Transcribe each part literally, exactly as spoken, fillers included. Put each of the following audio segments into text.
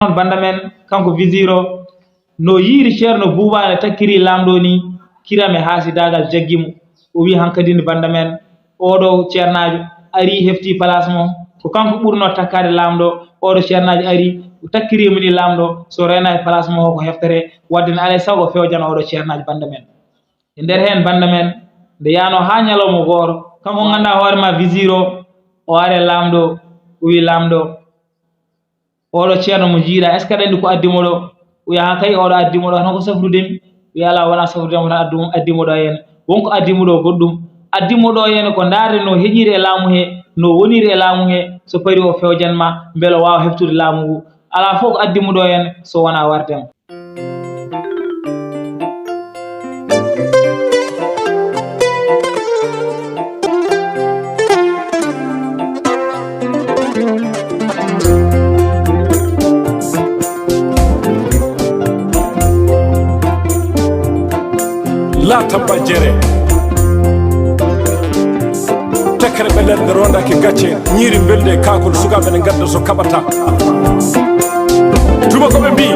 Noon bannda men, kanko Visir o, no yiiri Ceerno Buuba ne takkiri Laamɗo ni, kiram e haasidaagal jaggi mo. O wiyi hankadin bannda men, oɗo ceernaajo ari hefti place mo, ko kanko ɓurno takkaade Laamɗo, oɗo ceernaajo ari, o takkiri mo ni Laamɗo, so reenaaki place mo ko heftete, wadde ne alay sago fewjana oɗo ceernaajo bannda men. E nder heen bannda men, nde yaano haa ñalawma gooto, kanko ngannduɗaa hoore ma Visir o, o ari e Laamɗo, o wiyi Laamɗo, oɗo ceerno mo njiiɗa, est ce que aɗa anndi ko addi mo ɗo? O wiya, haa kay, oɗo addi mo ɗo, hono ko safrude mi? O wiya, alaa, wonaa safrude mo, tan addu-, addi mo ɗo heen. Won ko addi mo ɗo goɗɗum. Addi mo ɗo heen ko ndaarde no heƴiri e laamu he, no woniri e laamu he, so pari o fewjan ma, mbele o waawa heftude laamu ngu. Alaa fof ko addi mo ɗo heen so wonaa warde mo. La tabba jere. Tekkere ɓe nder rondaaki gacce, ñiiri mbelde e kaakol, sukaaɓe ne ngadda so kaɓata. Tubakoɓe mbi,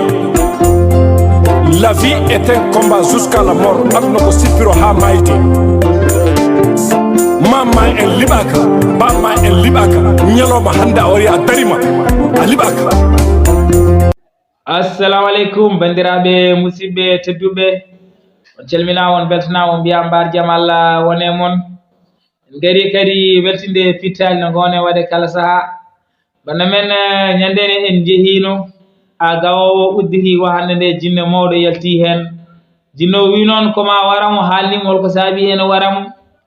la vie est un combat jusqu'à la mort. Aduna ko sippiro haa maayde. Mamma en liɓaaka, bamma en liɓaaka. Ñalawma hannde a wari a darima, a liɓaaka. Assalamu aleykum, banndiraaɓe, musidɓe tedduɓe. On calminaama, on mbeltanaama, on mbiyaa mbaar jam Allah won e mon. En ngarii kadi weltinde pittaali no ngoowno waɗde kala sahaa. Bannda men, eh, ñande ne en njehiino haa gawoowo udditi wahannde nde, jinne mawɗo yalti heen. Jinno o wii noon ko ma wara mo, haalni mo hol ko saabi en wara mo.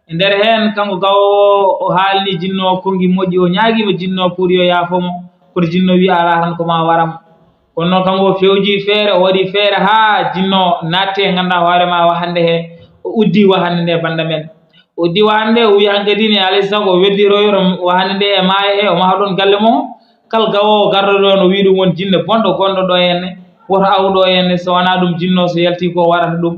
E nder heen, kanko gawoowo o haalni jinno o konngi moƴƴi, o ñaagiima jinno o pour yo yaafo mo. Kono jinno wii alaa tan ko ma wara mo. Kono noon kanko o fewji feere, o waɗi feere haa jinno o naatti e ngannduɗaa hoore ma wahannde he, o uddi wahannde nde bannda men. O uddi wahannde, o wii hankadi ne alay sago o weddiroyoro wahannde nde e maayo he, o maha ɗoon galle mo. Kala gawoowo garɗo ɗoon, o wii ɗum won jinne bonɗo gonɗo ɗo henne, woto aw ɗo henne, so wonaa ɗum jinno so yalti ko warata ɗum.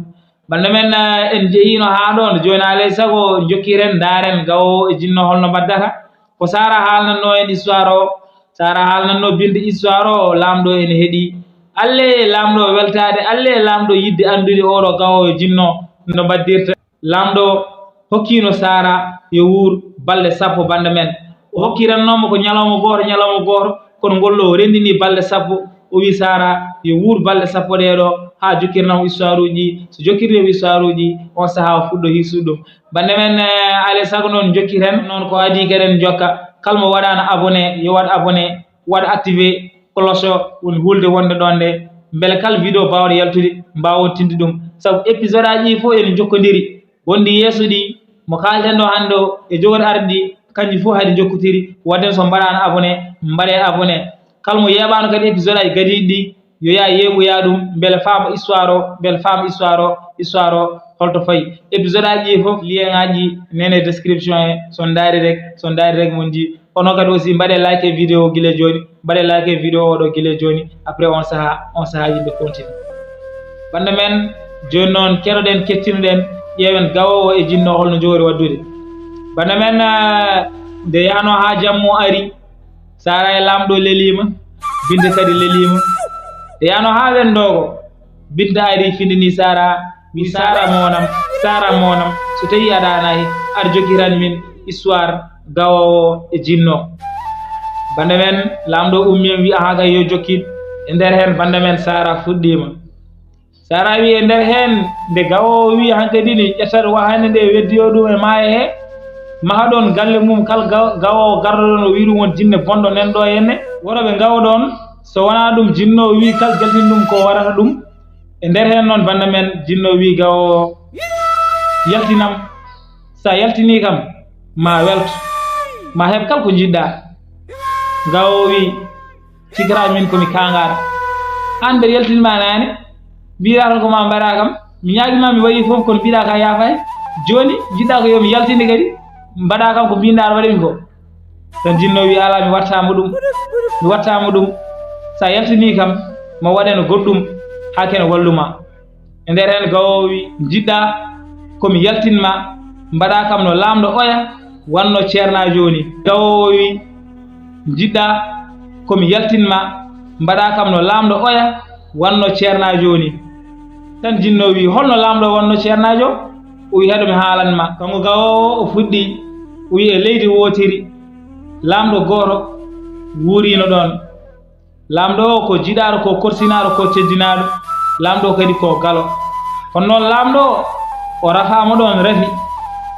Bannda men, eh, en njehiino haa ɗoon, jooni alay sago njokkiren, ndaaren gawoowo e jinno holno mbaddata. Ko Sara haalnatnoo en histoire o, Sara haalnatnoo binde histoire o, Laamɗo ene heɗii. Alle Laamɗo weltaade, alle Laamɗo yiɗde anndude oɗo gawoowo e jinno no mbaddirta. Laamɗo hokkiino Sara yo wuur balɗe sappo bannda men. O hokkirannoo mo ko ñalawma gooto, ñalawma gooto, kono ngol ɗo o renndini balɗe sappo. O wii Sara yo wuur balɗe sappo ɗee ɗo haa jokkirana mo histoire uji. So jokkirde mo histoire uji, on sahaa o fuɗɗo hirsude ɗum. Bannda men, eh, alay sago noon jokkiren, noon ko adii kadi en jokka. Kala mo waɗaano abonné, yo waɗ abonné, waɗ activé cloche o, woni hulde wonde ɗoon nde, mbele kala vidéo baawɗo yaltude, mbaawon tinde ɗum. Sabu épisode aji ɗi fof ene njokkondiri. Wonde yeeso ɗi, mo kaalɗen ɗo hannde o, e jogori arde ɗi, kanji fof hade njokkotiri. Wadde so mbaɗaano abonné, mbaɗe abonné. Kala mo yeeɓaano kadi épisode aji gadiiɗi ɗi, yo yaa yeeɓoya ɗum, mbele faama histoire o, mbele faama histoire o, histoire o holto fayi. Épisode aji ɗi fof, lien aji nene description he, so ndaari rek, so ndaari rek mon nji. Onon kadi aussi mbaɗe like vidéo gila jooni, mbaɗe like vidéo oɗo gila jooni, après on saha, on saha yimɓe continue. Bannda men, jooni noon keɗoɗen, kettinoɗen, ƴeewen gawoowo e jinno holno jogori waddude. Bannda men, eh, nde yaano haa jammo ari, Sara e Laamɗo leliima, binde kadi leliima. Nde yaano haa wendoogo, binde ari findini Sara, wi Sara monam, Sara monam, so tawi aɗa anahi, aɗa jogiran min histoire gawoowo e jinno. Bannda men, Laamɗo ummi en wi aha kay yo jokkit. E nder heen bannda men Sara fuɗɗiima. Sara wi e nder heen, nde gawoowo wi hankadi ni ƴettat wahande nde weddiyo ɗum e maayo he, maha ɗoon galle mum kala ga-, gawoowo garɗo ɗoon o wi ɗum won jinne bonɗo nanɗo henne. Woto ɓe ngaw ɗoon, so wonaa ɗum jinno o wi kala jaltin ɗum ko warata ɗum. E nder heen noon bannda men jinno wi gawoowo yaltinam, so a yaltinii kam ma welto, ma heɓ kala ko njiɗɗaa. Gawoowo wi, cikkataa min ko mi kaangaaɗo. Aan mbeɗa yaltini ma naane, mbiɗaa tan ko ma mbaɗaa kam. Mi ñaagii ma mi waɗii fof kono mbiɗaa ka yaafaani. Jooni njiɗɗaa ko yo mi yaltinde kadi, mbaɗaa kam ko mbiɗaa aɗa waɗa mi ko. Tan jinno wi alaa mi wattaama ɗum, mi wattaama ɗum. So a yaltinii kam ma waɗane goɗɗum haa kene wallu ma. E nder heen gawoowo wi njiɗɗaa ko mi yaltin ma, mbaɗaa kam no Laamɗo oya wanno ceernaajo jooni. Gawoowo wi njiɗɗaa ko mi yaltin ma, Mbaɗa kam no laamɗo oya wanno ceernaajo ni. Tan jinno wi, "Holno laamɗo wanno ceernaajo?" O wi, "Heɗo mi haalan ma." Kanko gawoowo o fuɗɗi, o wi, "E leydi wootiri, laamɗo gooto wuurino ɗoon. Laamɗo o ko jiɗaaɗo, ko korsinaaɗo, ko teddinaaɗo. Laamɗo o kadi ko galo." Kono noon laamɗo o, o rafaama ɗoon rafi,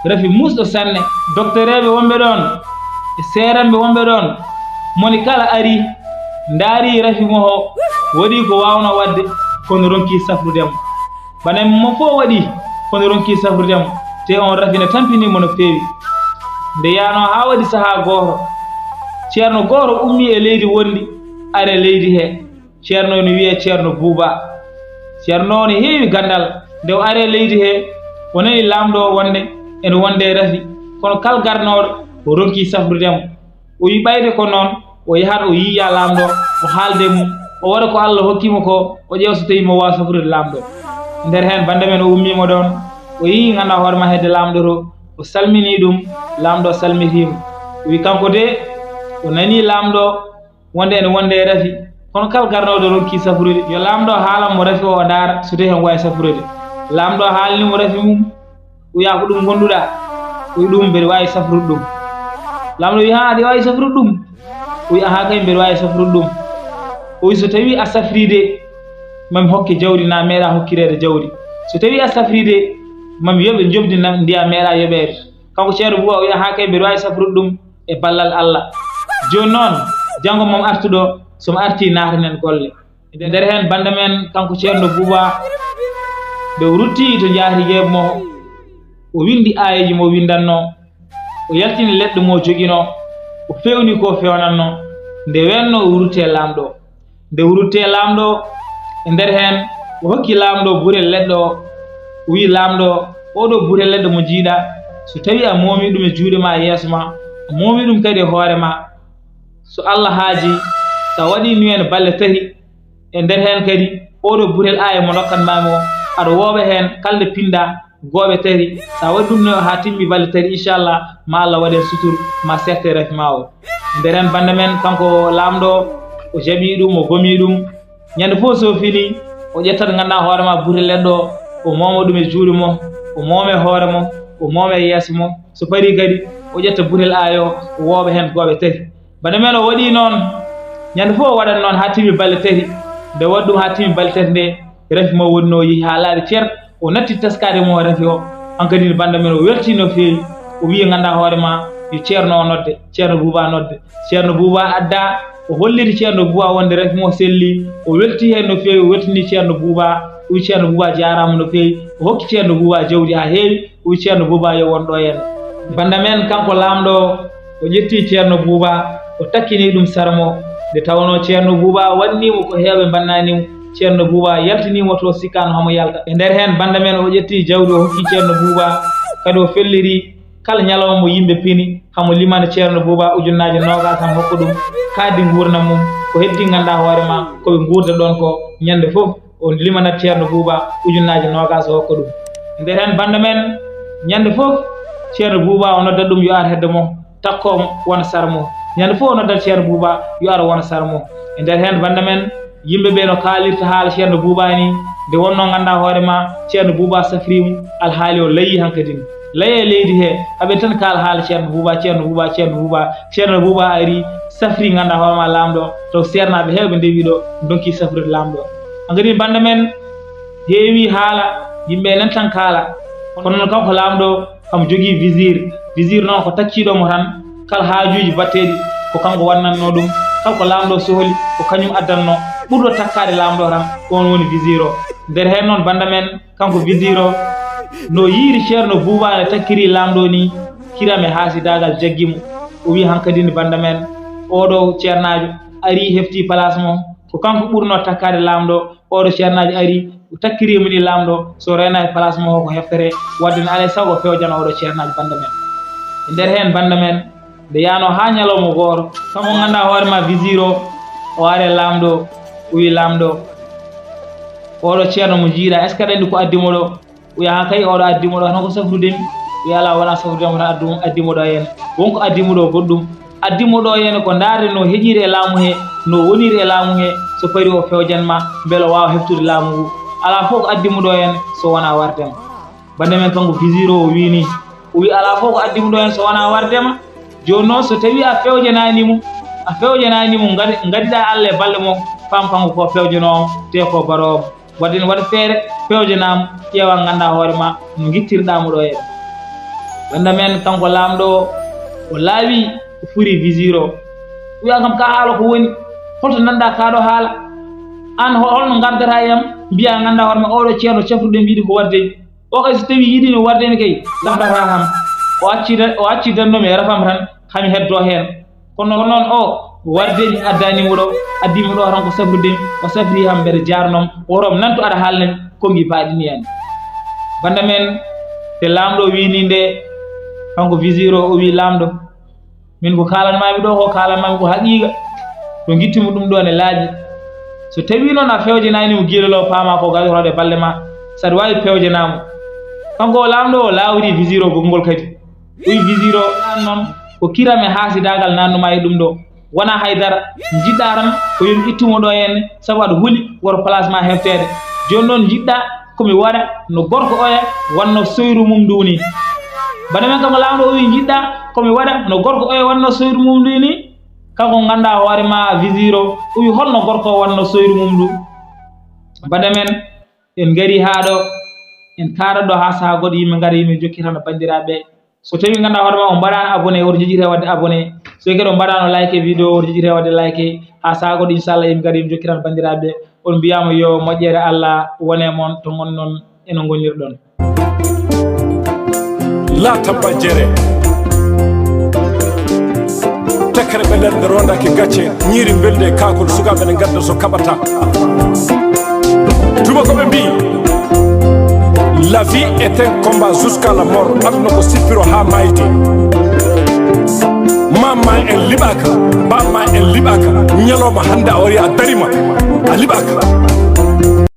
rafi muusɗo sanne. Doktoreeɓe wonɓe ɗoon e seeranɓe wonɓe ɗoon, moni kala ari, ndaari rafi mo o, waɗi ko waawnoo waɗde, kono ronki safrude mo. Bana mo fof waɗi, kono ronki safrude mo, te on rafi ne tampini mo no feewi. Nde yaanoo haa waɗi sahaa gooto, ceerno gooto ummii e leydi wondi, ari e leydi he. Ceerno o ne wiyee Ceerno Buuba. Ceerno o ne heewi ganndal. Nde o ari e leydi he, o nani laamɗo o wonde ene wonde e rafi, kono kal garnooɗo o ronki safrude mo. O wi ɓayde ko noon, o yahat o yiya laamɗo, o haalde mum, o waɗa ko Allah hokki mo ko, o ƴeewa so tawii mo waawa safrude laamɗo. E nder heen bannda men o ummiima ɗoon, o yehi nganndaa hoore ma hedde laamɗo to, o salminii ɗum, laamɗo salmitii mo. O wi kanko de, o nanii laamɗo wonde ene wonde e rafi, kono kala garnooɗo ronki safrude, yo laamɗo haalan mo rafi o, o ndaara so tawii heen waawi safrude. Laamɗo haalni mo rafi mum, o wiya, "Ko ɗum ngonduɗaa?" O wi, "Ɗum mbeɗa waawi safrude ɗum." Laamɗo wi, "Haa aɗa waawi safrude ɗum?" O wi, "Ahaa kay, mbeɗa waawi safrude ɗum." O wi, "So tawii a safrii de, mami hokke jawdi na meeɗa hokkireede jawdi. So tawii a safrii de, mami yoɓe njobdi na ndi a meeɗa yoɓeede." Kanko ceerno Buuba o wi, "Ahaa kay, mbeɗa waawi safrude ɗum e ballal Allah. Jooni noon, janngo mami artuɗo, so mi artii naatanen golle." E nder heen bannda men kanko ceerno Buuba, nde o rutti to njaati jeebu mo, o winndi aayeeji mo winndannoo, o yaltini leɗɗe mo joginoo, o fewni ko fewnannoo, nde weenno o rutti e laamɗo. Nde o rutti e laamɗo, e nder heen o hokki laamɗo burel leɗɗo o, o wi, "Laamɗo, oɗo burel leɗɗo mo njiiɗa, so tawii a moomi ɗum e juuɗe ma e yeeso ma, a moomi ɗum kadi e hoore ma, so Allah haaji, so a waɗii ni heen balle tati, e nder heen kadi, oɗo burel aaye mo ndokkanmaami o, aɗa woowa heen kala nde pinɗaa gooɓe tati. So a waɗi ɗum ne haa timmi balɗe tati, inchallah, ma Allah waɗ heen sutur, ma serte rafi ma o." E nder heen bannda men, kanko laamɗo o, o jaɓii ɗum, o gomii ɗum. Ñande fof so fini, o ƴettat nganndaa hoore ma burel leɗɗo o, o mooma ɗum e juuɗe mo, o mooma e hoore mo, o mooma e yeeso mo. So parii kadi, o ƴetta burel aaye o, o woowa heen gooɓe tati. Bana men o waɗi noon, ñande fof o waɗat noon haa timmi balɗe tati. Nde waɗi ɗum haa timmi balɗe tati nde, rafi mo woni no yehi haa laaɓi cer, o natti teskaade mo rafi o. Hankadi bannda men o weltii no feewi, o wiyi nganndaa hoore ma, yo ceerno o nodde, ceerno Buuba nodde. Ceerno Buuba adda, o holliri ceerno Buuba wonde rafi mo selli, o weltii heen no feewi, o weltini ceerno Buuba, o wi ceerno Buuba jaaraama no feewi, o hokki ceerno Buuba jawdi haa heewi, o wi ceerno Buuba yo won ɗo heen. Bannda men kanko laamɗo o, o ƴetti ceerno Buuba, o takkini ɗum sarmo, nde tawnoo ceerno Buuba waɗnii mo ko heewɓe mbannaani mo, ceerno Buuba yaltinii mo to sikkaano hamo yalta. E nder heen bannda men o ƴetti jawdi o hokki ceerno Buuba, kadi o felliri kala ñalawma mo yimɓe pini, hamo limana ceerno Buuba ujunnaaje noogaas hamo hokka ɗum, kaadi nguurndam mum, ko heddi nganndaa hoore ma, ko ɓe nguurda ɗoon ko ñande fof, o limanat ceerno Buuba ujunnaaje noogaas o hokka ɗum. E nder heen bannda men, ñande fof ceerno Buuba o noddat ɗum yo ar heddo mo, takko wona sarmo. Ñande fof o noddat ceerno Buuba yo ar wona sarmo. E nder heen bannda men, yimɓe ɓe no kaalirta haala ceerno Buuba ni, nde wonnoo nganndaa hoore ma, ceerno Buuba safrii mo, alhaali o layii hankadi. Laye e leydi he, aɓe tan kaala haala ceerno Buuba, ceerno Buuba, ceerno Buuba, ceerno Buuba ari, safrii nganndaa hoore ma laamɗo, taw seernaaɓe heewɓe ndewii ɗo, ndonki safrude laamɗo. Hankadi bannda men, heewi haala, yimɓe nan tan kaala. Kono noon kanko laamɗo, hamo jogii visir. Visir noon ko takkiiɗo mo tan, kala haajuuji batteeɗi, ko kanko wannannoo ɗum. Kala ko laamɗo sohli, ko kañum addannoo. Ɓurɗo takkaade laamɗo tan, ko oon woni visir o. Nder heen noon bannda men, kanko visir o, no yiiri ceerno Buuba nde takkiri laamɗo ni, kiram e haasidaagal jaggi mo. O wiyi hankadi ni bannda men, oɗo ceernaajo arii hefti place mo, ko kanko ɓurnoo takkaade laamɗo, oɗo ceernaajo arii, o takkiri mo ni laamɗo, so reenaaki place mo o ko heftere, wadde ne alaa e sago o fewjana oɗo ceernaajo bannda men. E nder heen bannda men, nde yaanoo haa ñalawma gooto, kamo nganndaa hoore ma visir o, o ari e laamɗo, o wiyi laamɗo, oɗo ceerno mo njiiɗa, est-ce que aɗa anndi ko addi mo ɗo? O wiya, "Haa kay, oɗo addi mo ɗo, hono ko safrude mi?" O wiya, "Alaa, wonaa safrude mo, tan addu-, addi mo ɗo heen. Won ko addi mo ɗo goɗɗum." Addi mo ɗo henne ko ndaarde no heƴiri e laamu he, no woniri e laamu he, so fari o fewjan ma, mbele o waawa heɓtude laamu ngu. Alaa fof ko addi mo ɗo henne so wonaa warde ma. Bannde men kanko Visir o, o wii nii, o wii alaa fof ko addi mo ɗo henne so wonaa warde ma. Jooni noon so tawii a fewjanaani mo, a fewjanaani mo, ngadi-, ngadiɗaa Allah e balɗe mo, faam kanko ko fewjanoowo, te ko baroowo. Waɗen waɗ feere, pewjanaa mo, ƴeewa nganndaa hoore ma, no ngittirɗaa mo ɗo e. Bannda men kanko laamɗo o, o laawi, o furi Visir o. Wiya kam ka haala ko woni, holto nanɗaa kaa ɗo haala? Aan ho-, holno ngardataa e am, mbiyaa nganndaa hoore ma, oɗo ceerno cafruɗen yiɗi ko warde. O kay so tawii yiɗi no warde mi kay, ɗaɓɓataa kam. O acci tan, o acci tan no mi rafam tan, hami heddo heen. Kono noon o warde mi addaani mo ɗo, addi mo ɗo tan ko safrude mi, o safri kam mbeɗa jaarnoo mo, woto mi nantu aɗa haalna mi ko mi baaɗini yani. Bannda men, te laamɗo o wii nii nde, kanko Visir o, o wii laamɗo, min ko kaalan maa mi ɗo ko kaalan maa mi ko haqiiqa, to ngitti mo ɗum ɗo ne laaƴi. So tawii noon a fewjanaani mo giila lo paama ko gayotooɗe balɗe ma, saɗa waawi pewjanaa mo. Kanko o laamɗo o laawri Visir o konngol kadi. O wii Visir o, aan noon ko kiram e haasidaagal naatnuma e ɗum ɗo. Wonaa hay dara, njiɗɗaa tan ko yo mi ittu mo ɗo henne, sabu aɗa huli woto place ma hefteede. Jooni noon njiɗɗaa ko mi waɗa no gorko oya wonno soyru mum ndu nii. Bannda men kanko laamɗo o wii njiɗɗaa ko mi waɗa no gorko oya wonno soyru mum ndu nii. Kanko nganndaa hoore ma Visir o, o wii holno gorko o wonno soyru mum ndu. Bannda men, en ngarii haa ɗo, en kaarat ɗo haa sahaa goɗɗo yimɓe ngara, yimɓe njokkitana banndiraaɓe. So tawii nganndaa hoore ma on mbaɗaano abonné, woto njejjite waɗde abonné. So tawii kadi on mbaɗaano like vidéo, woto njejjite waɗde like. Haa sahaa goɗɗo, inchallah, yimɓe ngara, yimɓe njokkitana banndiraaɓe. On mbiyaama yo moƴƴere Allah wone mon to ngonɗon e no ngonirɗon. La tabba jere. Tekkere ɓe nder nde rondake gacce, ñiiri mbelde e kaakol, sukaaɓe ne ngadda so kaɓata. Tubakoɓe mbi, la vie est un combat jusqu'à la mort. Aduna ko sippiro haa mayde. Mamma en liɓaka, bamma en liɓaka. Ñalawma hannde a wari a darima, a liɓaka.